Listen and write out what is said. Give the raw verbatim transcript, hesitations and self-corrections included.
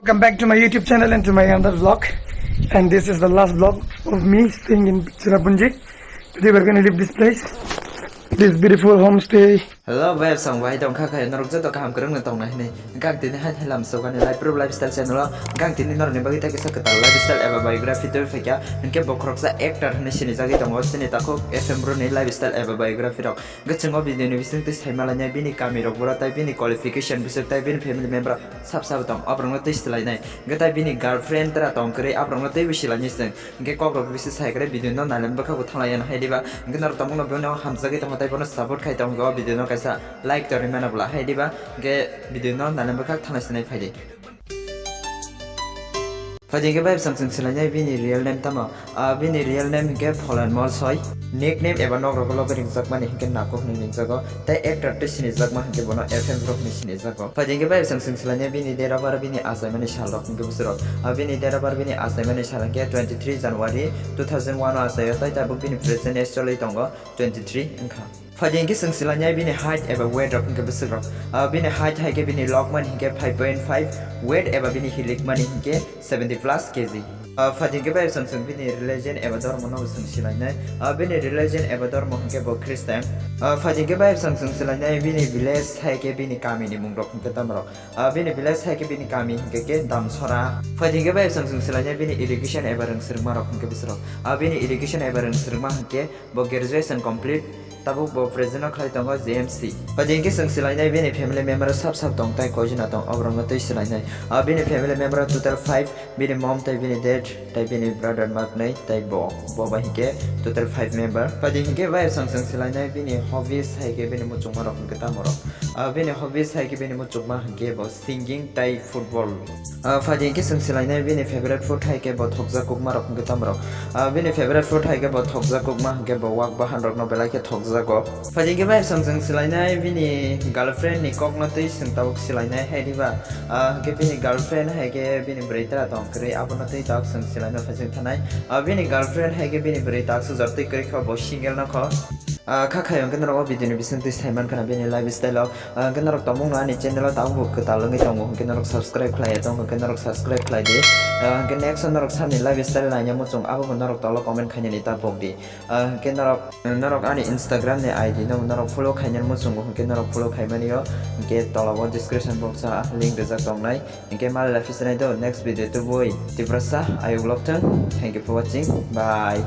Welcome back to my YouTube channel and to my another vlog. And this is the last vlog of me staying in Cherrapunji. Today we're gonna leave this place, this beautiful homestay. Hello, viewers, ang bai tong kha khe norok joto kaham kwrwng no tong nai hinwi. Hwnkhe ang tini hai hai lam sokani Life Proof Lifestyle channel o. Hwnkhe ang tini norokni bagwi tei kisa kwtal lifestyle eba biography twi phaikha. Hwnkhe bo khoroksa actor hinwi sinijagwi tongo, chini takhuk F M Bru ni lifestyle eba biography rok. Hwnkhe chwng o video ni bisingtwi saimalainai bini kami rok bura tei bini qualification bising tei bini family member sab sabo tong, aborokno twi swlainai. Hwnkhe tei bini girlfriend tera tong kwrwi, aborokno twibo swlainai chwng. Hwnkhe kokrok bisi sai kwrwi video no nailam bwkha bo thanglaiya hai diba. Hwnkhe norok tongmungno bono hamjagwi tongo tei bono support khai tongo, o video no kaisa like torwi mano bwla hai diba. Hwnkhe video no nailam bwkha thanglai sinai phaidi. Phaidi hwnkhe bai bwsang chwng swlainai bini real name tamo? Ah, bini real name hwnkhe Pholen Molsoi. Nickname eba nok rogo logi ringjakmani hwnkhe Nakuk hinwi ringjago. Tei actor tei sinijakma hwnkhe bono F M Bru hinwi sinijago. Phaidi hwnkhe bai bwsang chwng swlainai bini date of birth bini achaimani sal rok hwnkhe bwswrok. Ah, bini date of birth bini achaimani sal hwnkhe twenty three January two thousand one o achaio, tei tabuk bini present age choli tongo twenty three wngkha. Phaidi hwnkhe chwng swlainai bini height eba weight rok hwnkhe bwswk rok. Ah, bini height hai khe bini lokmani hwnkhe five point five, weight eba bini hilikmani hwnkhe seventy plus K G. Ah, phaidi hwnkhe bai chwng chwng bini religion eba dhormo no chwng swlainai. Ah, bini religion eba dhormo hwnkhe bo Christian. Ah, phaidi hwnkhe bai chwng chwng swlainai bini village hai khe bini kami ni mung rok hwnkhe tamo rok. Ah, bini village hai khe bini kami hwnkhe khe Damsora. Phaidi hwnkhe bai chwng chwng swlainai bini education eba rwng swrwngma rok hwnkhe bwswrok. Ah, bini education eba rwng swrwngma hwnkhe bo graduation complete, tabuk bo present o khlai tongo J M C. Phaidi hwnkhe chwng swlainai bini family member sab sab tong tei koijana tong, aborokno twi swlainai. Ah, bini family member total five, bini mom tei bini dad tei bini brother maknwi tei bo, bo bai hwnkhe total five member. Phaidi hwnkhe bai chwng chwng swlainai bini hobbies hai khe bini muchungma rok hwnkhe tamo rok. Ah, bini hobbies hai khe bini muchungma hwnkhe bo singing tei football. Ah, phaidi hwnkhe chwng swlainai bini favorite food hai khe bo thokjak kukma rok hwnkhe tamo rok. Ah, bini favorite food hai khe bo thokjak kukma hwnkhe bo wak bahan rokno belai khe thokjago. Phaidi hwnkhe bai chwng chwng swlainai bini girlfriend ni kokno twi chwng tabuk swlainai hai diba. Ah, hwnkhe bini girlfriend hai khe bini bwrwi tera tong kwrwi, abono twi tabuk chwng swlaino phaising thanai. Ah, bini girlfriend hai khe bini bwrwi tabuk sujak twi kwrwi kha, bo single no kho. Ah, kha khayo hwnkhe norok o video ni bising twi sai mankha na bini lifestyle o. Ah, hwnkhe norok tongmung no ani channel o tabuk bo kwtal wngwi tongo, hwnkhe norok subscribe khlai ya tong, hwnkhe norok subscribe khlai di. Ah, hwnkhe next o norok sani lifestyle naina muchung, abo bo norok tolo comment khainani ta pok di. Ah, hwnkhe norok, norok ani Instagram ni I D no norok follow khainani muchungo, hwnkhe norok follow khaimani o, hwnkhe tola o description box o link rijak tongnai. Hwnkhe malai laphisi nai do next video tubui Tiprasa ayuk lok thung. Thank you for watching. Bye.